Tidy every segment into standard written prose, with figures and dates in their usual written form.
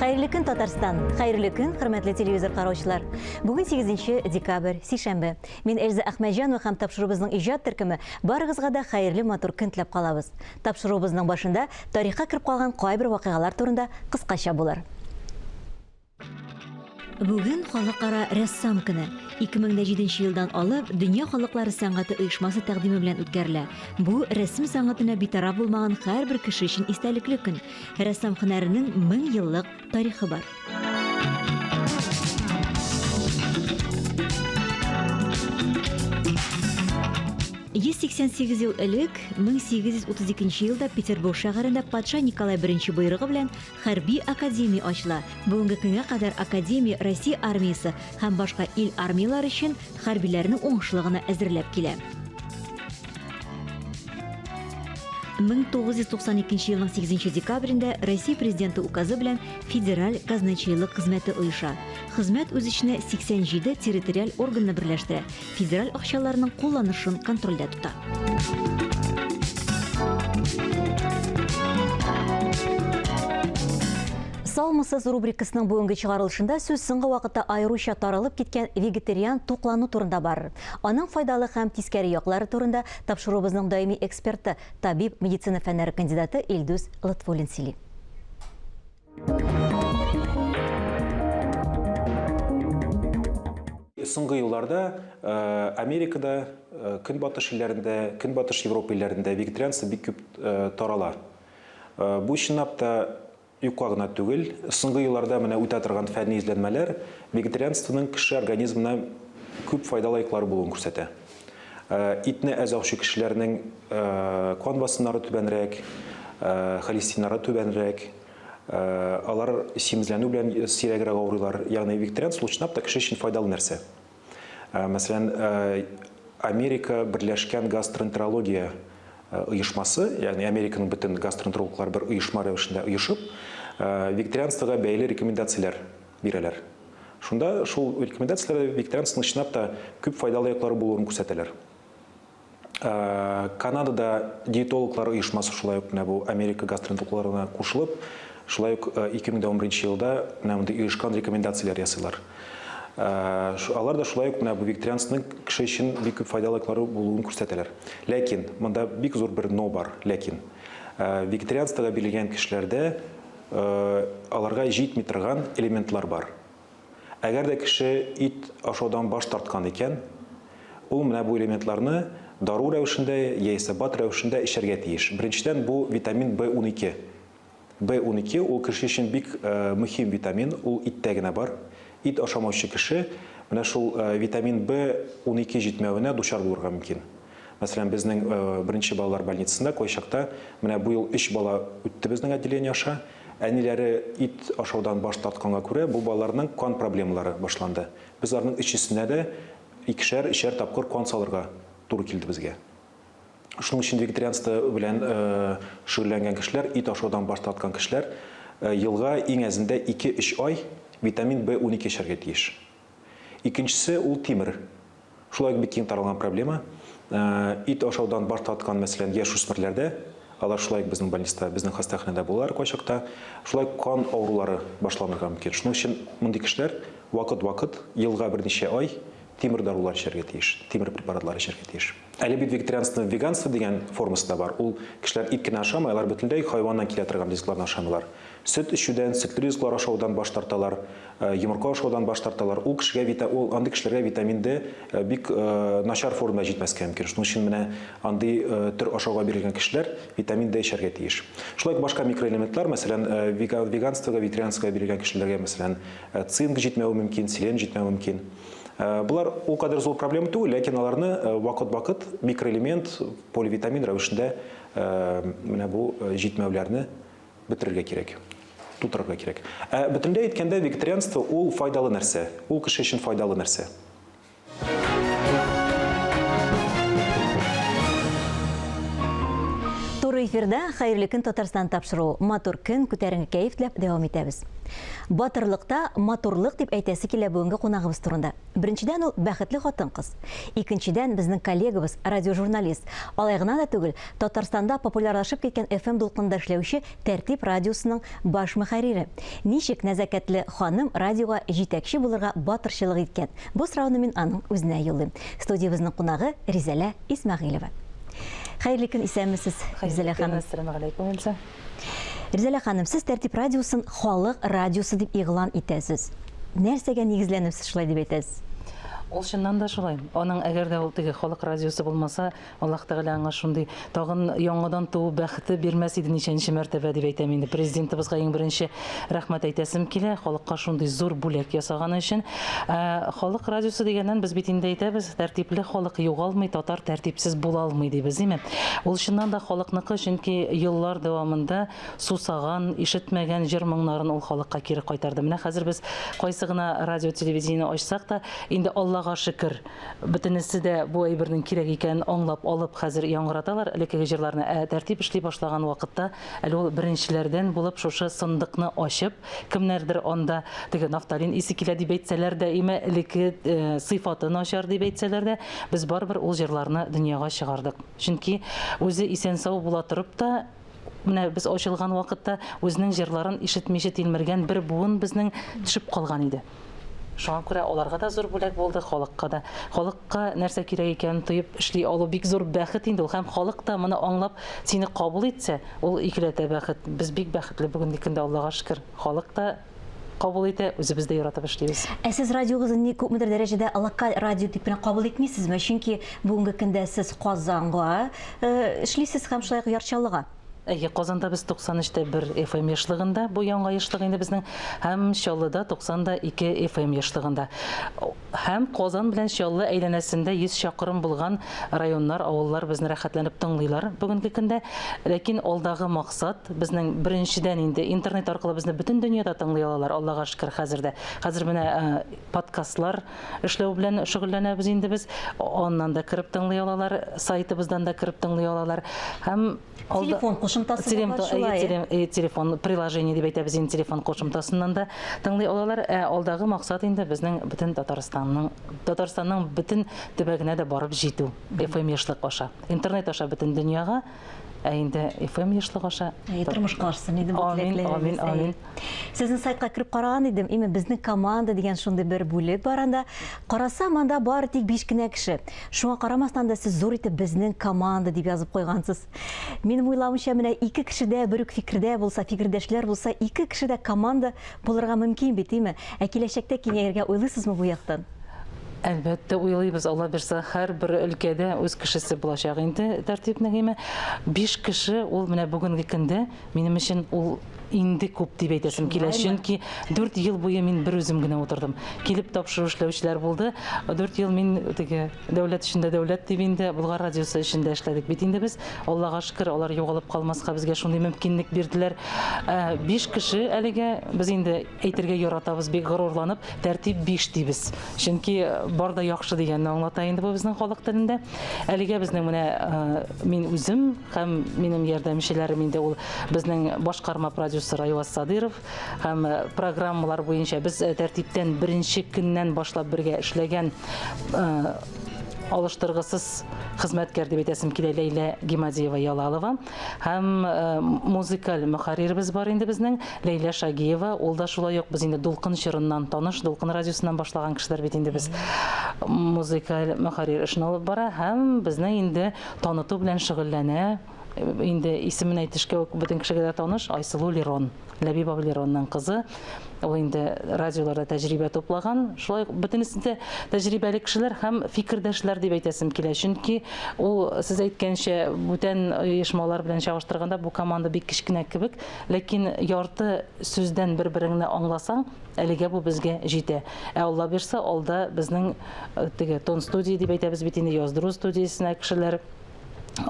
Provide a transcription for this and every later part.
Хәерле көн, Татарстан! Хәерле көн, хөрмәтле телевизор караучылар! Бүген 8 декабрь, сишәмбе. Мин Эльза Әхмәтҗанова һәм тапшыруыбызның иҗат төркеме барыгызга да хәерле матур көн теләп калабыз. Тапшыруыбызның башында тарихка кереп калган кайбер вакыйгалар турында кыскача булыр. Бүген Халыкара рәссам көне. 2007 елдан алып Дөнья халыклары сәнгате оешмасы тәкъдиме белән үткәрелә. Бу рәсем сәнгатенә битараф булмаган һәрбер кеше өчен истәлекле көн. Рәссам һөнәренең 1000 еллык тарихы бар. 188 ел элек, 1832 елда Петербург шәһәрендә патша Николай I боерыгы белән Хәрби академия ачыла. Бүгенге көнгә кадәр академия Россия армиясе һәм башка ил армияләре өчен хәрбиләрне уңышлы гына әзерләп килә. 1992 елның 8 декабрендә Россия Президенты указы белән Федераль казначейлык хезмәте оеша. Хезмәт үз эченә 87 территориаль органны берләштерә, федераль акчаларның кулланышын контрольдә тота. Саумысыз рубрикасының бүгенге чыгарылышында сүз соңгы вакытта аеруча таралып киткән вегетариан туклану турында барыр. Аның файдалы һәм тискәре яклары турында тапшыруыбызның даими эксперты, табиб, медицина фәннәре кандидаты Илдус Лотфуллин сөйли. Соңгы елларда э, Америкада, э, Көнбатыш илләрендә, Көнбатыш Европа илләрендә вегетарианство бик күп э, тарала. Бу чынлап та юкка гына түгел. Соңгы елларда менә үтә торган фәнни эзләнмәләр вегетарианствоның кеше организмына күп файдалы яклары булуын күрсәтә. Итне әз аучы кешеләрнең кан басымнары түбәнрәк, холестериннары түбәнрәк, алар симезләнү белән сирәгрәк авырыйлар. Ягъни вегетарианство ул чынлап та кеше өчен файдалы нәрсә. Мәсәлән, Америка Берләшкән гастроэнтерология оешмасы, ягъни Американың бөтен гастроэнтерологлары бер оешма рәвешендә оешып, вегетарианствога бәйле рекомендацияләр бирәләр. Шунда шул рекомендацияләрдә вегетарианствоның чынлап та күп файдалы яклары булуын күрсәтәләр. Канадада диетологлар оешмасы шулай ук менә бу Америка гастроэнтерологларына кушылып, шулай ук 2011 елда менә мондый оешкан рекомендацияләр ясыйлар. Алар да шулай ук менә бу вегетарианствоның кеше өчен бик күп файдалы яклары булуын күрсәтәләр. Ләкин монда бик зур бер но бар, ләкин вегетарианствога бирелгән кешеләрдә аларга җитми торган элементлар бар. Әгәр дә кеше ит ашаудан баш тарткан икән, ул менә бу элементларны дару рәвешендә яисә БАД рәвешендә эчәргә тиеш. Беренчедән, бу витамин В12. В12 ул кеше өчен бик мөһим витамин, ул иттә генә бар. Ит ашамаучы кеше менә шул витамин В12 җитмәвенә дучар булырга мөмкин. Мәсәлән, безнең беренче балалар больницасында кайчакта менә бу ел өч бала үтте безнең отделение аша. Әниләре ит ашаудан баш тартканга күрә, бу балаларның кан проблемалары башланды. Без аларның өчесенә дә икешәр, өчәр тапкыр кан салырга туры килде безгә. Шуның өчен вегетарианство белән шөгыльләнгән кешеләр, ит ашаудан баш тарткан кешеләр елга иң әзендә ике-өч ай витамин В12 эчәргә тиеш. Икенчесе ул тимер. Шулай ук бик киң таралган проблема. Ит ашаудан баш тарткан, мәсәлән, яшүсмерләрдә, алар шулай ук безнең больниста, безнең хастаханәдә булалар кайчакта, шулай ук кан авырулары башланырга мөмкин. Шуның өчен мондый кешеләр вакыт-вакыт, елга берничә ай тимер дарулар эчәргә тиеш, тимер препаратлары эчәргә тиеш. Әле бит вегетарианствоның веганство дигән формасы да бар. Ул кешеләр ит кенә ашамый, алар бөтенләй хайваннан килә торган ризыкларны ашамыйлар. Сөт эчүдән, сөтле ризыклар ашаудан баш тарталар, йомырка ашаудан баш тарталар. Ул кешегә вита, ул андый кешеләргә витамин Д бик начар формада җитмәскә мөмкин. Шуның өчен менә андый төр ашауга бирелгән кешеләр витамин Д эчәргә тиеш. Шулай ук башка микроэлементлар, мәсәлән, веганствога, вегетарианствога бирелгән кешеләргә, мәсәлән, цинк җитмәве мөмкин, селен җитмәве мөмкин. Болар ул кадәр зур проблема түгел, ләкин аларны вакыт-вакыт микроэлемент, поливитамин рәвешендә менә бу җитмәүләрне бетерергә кирәк, тутырырга кирәк. Ә бөтенләй әйткәндә, вегетарианство ул файдалы нәрсә, ул кеше өчен файдалы нәрсә. Туры эфирда Хәерле көн Татарстан тапшыруы. Матур көн, күтәренке кәеф теләп дәвам итәбез. Батырлыкта матурлык дип әйтәсе килә бүгенге кунагыбыз турында. Беренчедән, ул бәхетле хатын-кыз. Икенчедән, безнең коллегабыз, радиожурналист. Алай гына да түгел, Татарстанда популярлашып киткән FM дулкынында эшләүче Тәртип радиосының баш мөхәррире. Ничек нәзакәтле ханым радиога җитәкче булырга батырчылык иткән? Бу сорауны мин аның үзенә юллыйм. Студиябезнең кунагы, Ризәлә Исмәгыйлева. Хәерле көн, исәнмесез, Ризәлә ханым. Әссәламегаләйкүм, Эльза. Ризәлә ханым, сез Тәртип радиосын халык радиосы дип игълан итәсез. Нәрсәгә нигезләнеп сез шулай дип әйтәсез? Ул чыннан да шулай. Аның әгәр дә ул теге халык радиосы булмаса, Аллаһ Тәгалә аңа шундый тагын яңадан туу бәхете бирмәс иде ничәнче мәртәбә дип әйтәм инде. Президентыбызга иң беренче рәхмәт әйтәсем килә, халыкка шундый зур бүләк ясаганы өчен. Ә халык радиосы дигәннән без бит инде әйтәбез, тәртипле халык югалмый, татар тәртипсез була алмый дибез, димме? Ул чыннан да халыкныкы, чөнки еллар дәвамында сусаган, ишетмәгән җыр-моңнарын ул халыкка кире кайтарды. Менә хәзер без кайсы гына радио-телевидениене ачсак та, инде Аллага шөкер, бөтенесе дә бу әйбернең кирәк икәнен аңлап алып хәзер яңгыраталар элеккеге җырларны. Ә Тәртип эшли башлаган вакытта әле ул беренчеләрдән булып шушы сындыкны ачып, кемнәрдер анда теге нафталин исе килә дип әйтсәләр дә, име элекке сыйфаты начар дип әйтсәләр дә, без барыбер ул җырларны дөньяга чыгардык. Чөнки үзе исән-сау була торып та, менә без ачылган вакытта үзенең җырларын ишетмичә тилмергән бер буын безнең төшеп калган иде. Шуңа күрә аларга да зур бүләк булды, халыкка да. Халыкка нәрсә кирәк икәнен тоеп эшли алу бик зур бәхет инде ул. Һәм халык та моны аңлап сине кабул итсә, ул икеләтә бәхет. Без бик бәхетле бүгенге көндә, Аллага шөкер. Халык та кабул итә, үзебез дә яратып эшлибез. Ә сез радиогызны ни күпмедер дәрәҗәдә локаль радио дип кенә кабул итмисезме? Чөнки бүгенге көндә сез Казанга эшлисез һәм шулай ук Яр Чаллыга. Әйе, Казанда без 93 тә 1 FM ешлыгында, бу яңа ешлык инде безнең, һәм Чаллыда 90 да 2 FM ешлыгында. Һәм Казан белән Чаллы әйләнәсендә 100 чакрым булган районнар, авыллар безне рәхәтләнеп тыңлыйлар бүгенге көндә. Ләкин алдагы максат, безнең беренчедән инде интернет аркылы безне бөтен дөньяда тыңлый алалар, Аллага шөкер, хәзер дә. Хәзер менә подкастлар эшләү белән шөгыльләнәбез инде без. Аннан да кереп тыңлый алалар, сайтыбыздан да кереп тыңлый алалар. Һәм телефон кушымтасы да бар шулай. Телефон приложение дип әйтәбез инде, телефон кушымтасыннан да тыңлый алалар. Ә алдагы максат инде безнең бөтен Татарстанның Татарстанның бөтен төбәгенә дә барып җитү. FM ешлык аша. Интернет аша бөтен дөньяга, ә инде FM ешлык аша. Әйе, тормышка ашсын инде бу теләкләрегез. Амин, амин, амин. Сезнең сайтка кереп караган идем, именно безнең команда дигән шундый бер бүлек бар анда. Карасам, анда бары тик 5 кенә кеше. Шуңа карамастан да сез зур итеп безнең команда дип язып куйгансыз. Минем уйлавымча, менә ике кеше дә бер үк фикердә булса, фикердәшләр булса, ике кеше дә команда булырга мөмкин бит, димме? Ә киләчәктә киңәергә уйлыйсызмы бу яктан? Әлбәттә, уйлыйбыз. Алла бирса, һәрбер өлкәдә үз кешесе булачак инде Тәртип Нәгыймә. Биш кеше ул менә бүгенге көндә Минем өчен ул инде күп дип әйтәсем килә, чөнки 4 ел буе мин бер үзем генә утырдым. Килеп тапшыру эшләүчеләр булды. 4 ел мин теге дәүләт эчендә дәүләт дип инде Болгар радиосы эчендә эшләдек бит инде без. Аллага шөкер, алар югалып калмаска безгә шундый мөмкинлек бирделәр. 5 кеше әлегә без инде әйтергә яратабыз, бик горурланып, тәртип 5 дибез. Чөнки бар да яхшы дигәнне аңлата инде бу безнең халык телендә. Әлегә безнең менә мин үзем Һәм минем ярдәмчеләрем инде ул безнең башкарма продюсер Айваз Садыров һәм э, программалар буенча без э, тәртиптән беренче көннән башлап бергә эшләгән э, алыштыргысыз хезмәткәр дип әйтәсем килә Ләйлә Гимадиева Ялалова һәм музыкаль мөхәрриребез бар инде безнең Ләйлә Шагиева, ул да шулай ук без инде Дулкын чорыннан таныш, Дулкын радиосыннан башлаган кешеләр бит инде без. Музыкаль мөхәррир эшен алып бара һәм безнең инде Таныту белән шөгыльләнә. Инде исемен әйтешкә үк бөтен кешегә дә таныш Айсылу Лерон, Ләбиб абый Леронның кызы. Ул инде радиоларда тәҗрибә туплаган. Шулай ук бөтенесе дә тәҗрибәле кешеләр һәм фикердәшләр дип әйтәсем килә. Чөнки ул, сез әйткәнчә, бүтән оешмалар белән чагыштырганда бу команда бик кечкенә кебек, ләкин ярты сүздән бер-береңне аңласаң, Әлегә бу безгә җитә. Ә Алла бирса, алда безнең э, теге тон студия дип әйтәбез бит инде, яздыру студиясенә кешеләр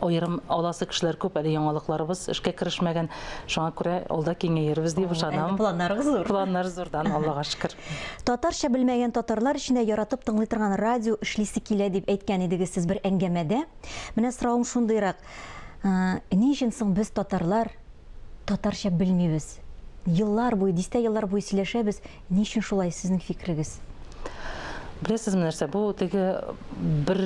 аерым аласы кешеләр күп, әле яңалыкларыбыз эшкә керешмәгән. Шуңа күрә алда киңәербез дип ышанам. Планнарыгыз зур. Планнар зурдан, Аллага шөкер. Татарча белмәгән татарлар өчен дә яратып тыңлый торган радио эшлисе килә дип әйткән идегез сез бер әңгәмәдә. Менә соравым шундыйрак. Э, ни өчен соң без татарлар татарча белмибез? Еллар буе, дистә еллар буе сөйләшәбез. Ни өчен шулай, сезнең фикерегез? Беләсезме нәрсә, бу теге бер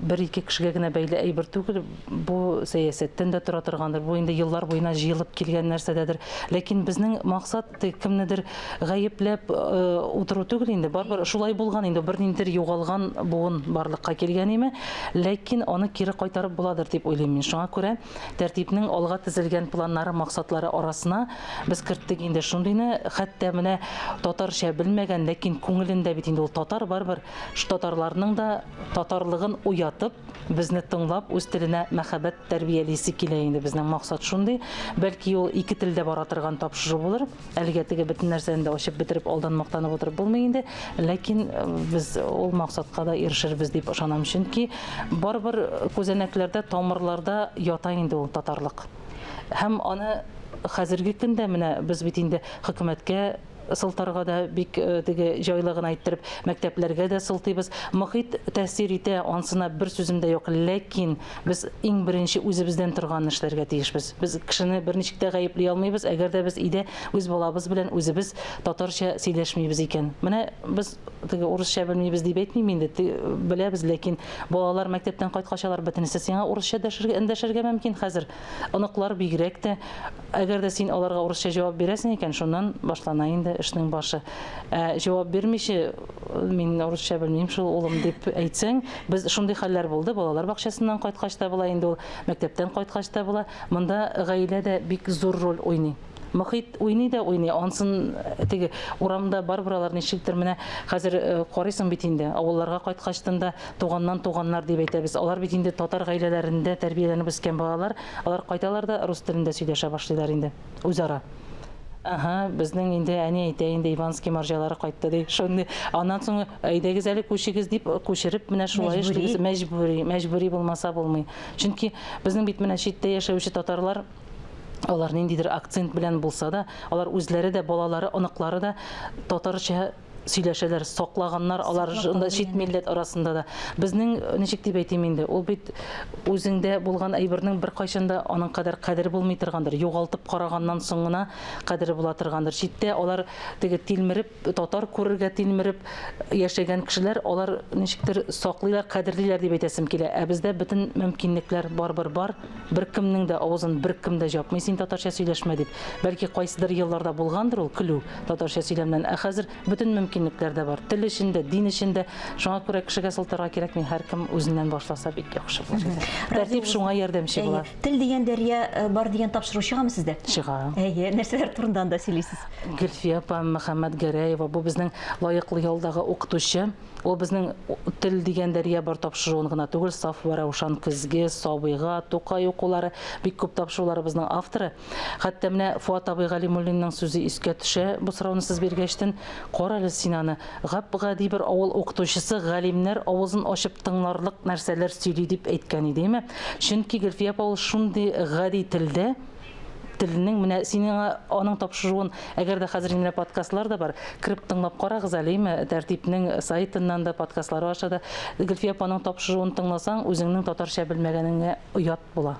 бер-ике кешегә генә бәйле әйбер түгел, бу сәясәттән дә тора торгандыр, бу инде еллар буена җыелып килгән нәрсәдәдер. Ләкин безнең максат теге кемнедер гаепләп утыру түгел инде, барыбер шулай булган инде, берниндидер югалган буын барлыкка килгән име, ләкин аны кире кайтарып буладыр дип уйлыйм мин. Шуңа күрә Тәртипнең алга тезелгән планнары, максатлары арасына без керттек инде шундыйны, хәтта менә татарча белмәгән, ләкин күңелендә бит инде ул татар барыбер, шу татарларның да татарлыгын уятып, безне тыңлап, үз теленә мәхәббәт тәрбиялисе килә инде. Безнең максат шундый. Бәлки ул ике телдә бара торган тапшыру булыр. Әлегә теге бөтен нәрсәне дә ачып бетереп, алдан мактанып утырып булмый инде. Ләкин э, без ул максатка да ирешербез дип ышанам, чөнки барыбер күзәнәкләрдә, тамырларда ята инде ул татарлык. Һәм аны хәзерге көндә менә без бит инде хөкүмәткә сылтарга да бик э, теге җайлы гына иттереп мәктәпләргә дә сылтыйбыз. Мохит тәэсир итә, ансына бер сүзем дә юк. Ләкин Без иң беренче үзебездән торганны эшләргә тиешбез. Без кешене берничек тә гаепли алмыйбыз, әгәр дә без өйдә үз балабыз белән үзебез татарча сөйләшмибез икән. Менә без теге урысча белмибез дип әйтмим инде, беләбез, ләкин балалар мәктәптән кайткач алар бөтенесе сиңа урысча дәшергә, эндәшергә мөмкин хәзер. Оныклар бигрәк тә. Әгәр дә син аларга урысча җавап бирәсең икән, шуннан башлана инде эшнең башы. Ә җавап бирмичә, мин урысча белмим шул, улым, дип әйтсәң, без шундый хәлләр булды, балалар бакчасыннан кайткач та була инде ул, мәктәптән кайткач та була. Монда гаилә дә бик зур роль уйный. Мохит уйный да уйный, ансын э, теге урамда барыбер алар ничектер менә хәзер э, карыйсың бит инде, авылларга кайткачтын да туганнан туганнар дип әйтәбез. Алар бит инде татар гаиләләрендә тәрбияләнеп үскән балалар. Алар кайталар да рус телендә сөйләшә башлыйлар инде үзара. Ага, безнең инде әни әйтә инде Иванский марҗалары кайтты ди. Шундый. Аннан соң әйдәгез әле күчегез дип күчереп менә шулай эшлибез. Мәҗбүри, мәҗбүри булмаса булмый. Чөнки безнең бит менә читтә яшәүче татарлар алар ниндидер акцент белән булса да, алар үзләре дә, балалары, оныклары да татарча сөйләшәләр, саклаганнар алар шунда чит милләт арасында да. Безнең, ничек дип әйтим инде, ул бит үзеңдә булган әйбернең беркайчан да аның кадәр кадере булмый торгандыр. Югалтып караганнан соң гына кадере була торгандыр. Читтә алар теге тилмереп, татар күрергә тилмереп яшәгән кешеләр, алар ничектер саклыйлар, кадерлиләр дип әйтәсем килә. Ә бездә бөтен мөмкинлекләр барыбер бар. Беркемнең дә авызын беркем дә җапмый, син татарча сөйләшмә дип. Бәлки кайсыдыр елларда булгандыр ул көлү татарча сөйләмнән, ә хәзер бөтен мөмкинлекләр дә бар. Тел өчен дә, дин өчен дә. Шуңа күрә кешегә сылтарга кирәкми, һәркем үзеннән башласа бик яхшы булыр иде. Тәртип шуңа ярдәмче була. Тел дигән дәрья э, бар дигән тапшыру чыгамы сездә? Чыга. Әйе, нәрсәләр турында анда сөйлисез? Гөлфия апа Мөхәммәтгәрәева, бу безнең лаеклы ялдагы укытучы. Ул безнең Тел дигән дәрья бар тапшыруын гына түгел, Саф вә Раушан көзге, Сабыйга, Тукай укулары, бик күп тапшыруларыбызның авторы. Хәтта менә Фоат абый Галимуллинның сүзе искә төшә, бу сорауны сез биргәчтен, Карале син аны, гап-гади бер авыл укытучысы галимнәр авызын ачып тыңларлык нәрсәләр сөйли, дип әйткән иде, әйме? Чөнки Гөлфия апа ул шундый гади телдә, Теленең менә синең аның тапшыруын, әгәр дә хәзер инде подкастлар да бар, кереп тыңлап карагыз әле, әйме, Тәртипнең сайтыннан да, подкастлары аша да. Гөлфия апаның тапшыруын тыңласаң, үзеңнең татарча белмәгәнеңә оят була.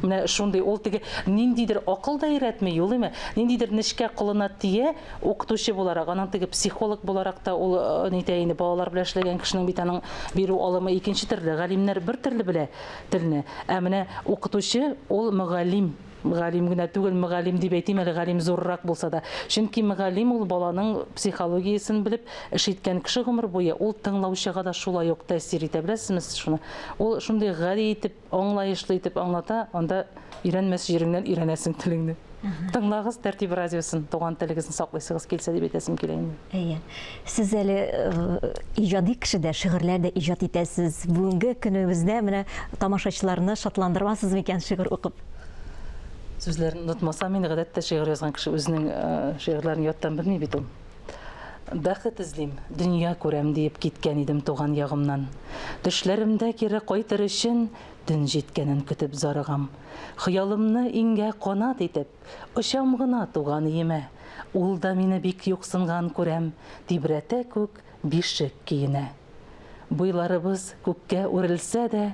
Менә шундый ул теге ниндидер акыл да өйрәтми, юлыймы? Ниндидер нечкә кылына тия, укытучы буларак, аның теге психолог буларак та ул э, нитә инде, балалар белән эшләгән кешенең бит аның бирү алымы икенче төрле. Галимнәр бер төрле белә телне. Ә менә укытучы ул мөгаллим. Галим генә түгел, мөгаллим дип әйтим әле, галим зуррак булса да. Чөнки мөгаллим ул баланың психологиясен белеп эш иткән кеше гомер буе, ул тыңлаучыга да шулай ук тәэсир итә, беләсезме сез шуны? Ул шундый гади итеп, аңлаешлы итеп аңлата, анда өйрәнмәс җиреңнән өйрәнәсең телеңне. Тыңлагыз Тәртип радиосын, туган телегезне саклыйсыгыз килсә дип әйтәсем килә инде. Әйе. Сез әле э, иҗади кеше дә, шигырьләр дә иҗат итәсез. Бүгенге көнебездә менә тамашачыларны шатландырмасыз микән шигырь укып? Сүзләрен онытмасам, мин гадәттә шигырь язган кеше үзенең э, шигырьләрен яттан белми бит ул. Бәхет эзлим, дөнья күрәм диеп киткән идем туган ягымнан. Төшләремдә кире кайтыр өчен төн җиткәнен көтеп зарыгам. Хыялымны иңгә канат итеп, Очам гына туган өемә. Ул да мине бик юксынган күрәм, Тибрәтә күк бишек көенә. Буйларыбыз күккә үрелсә дә,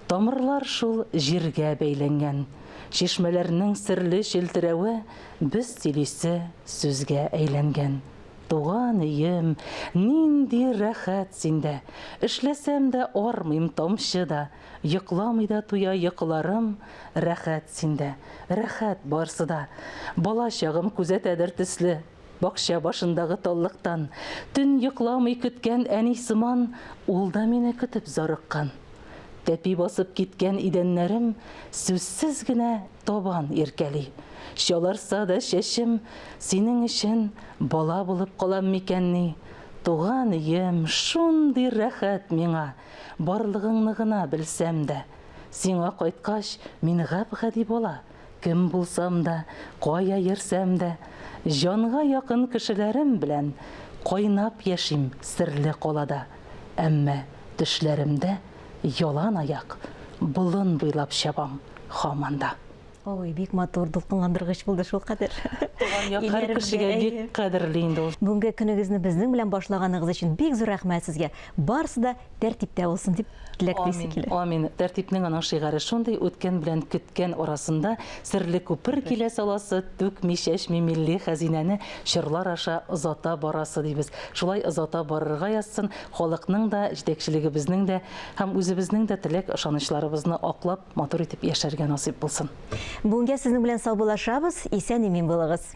Тамырлар шул җиргә бәйләнгән. Чишмәләрнең серле челтерәве без сөйлисе сүзгә әйләнгән. Туган өем, нинди рәхәт синдә! Эшләсәм дә армыйм тамчы да, Йокламый да туя йокыларым, Рәхәт синдә, рәхәт барсы да. Бала чагым күзәтәдер төсле, Бакча башындагы таллыктан. Төн йокламый көткән әни сыман, Ул да мине көтеп зарыккан. Тәпи басып киткән идәннәрем Сүзсез генә табан иркәли. Чаларса да чәчем, синең өчен Бала булып калам микәнни? Туган өем, шундый рәхәт миңа, Барлыгыңны гына белсәм дә. Сиңа кайткач, мин гап-гади бала, Кем булсам да, кая йөрсәм дә, Җанга якын кешеләрем белән Кайнап яшим серле калада. Әмма төшләремдә ялан аяк Болын буйлап чабам һаман да. Ой, бик матур, дулкынландыргыч булды шулкадәр. Туган як һәр кешегә бик кадерле инде ул. Бүгенге көнегезне безнең белән башлаганыгыз өчен бик зур рәхмәт сезгә. Барысы да тәртиптә булсын дип теләк телисе килә. Амин. Тәртипнең аның шигаре шундый, үткән белән көткән арасында серле күпер килә саласы, түкми-чәчми милли хәзинәне чорлар аша озата барасы дибез. Шулай озата барырга язсын, халыкның да, җитәкчелегебезнең дә һәм үзебезнең дә теләк-ышанычларыбызны аклап, матур итеп яшәргә насыйп булсын. Бүгенгә сезнең белән саубуллашабыз, исән-имин булыгыз.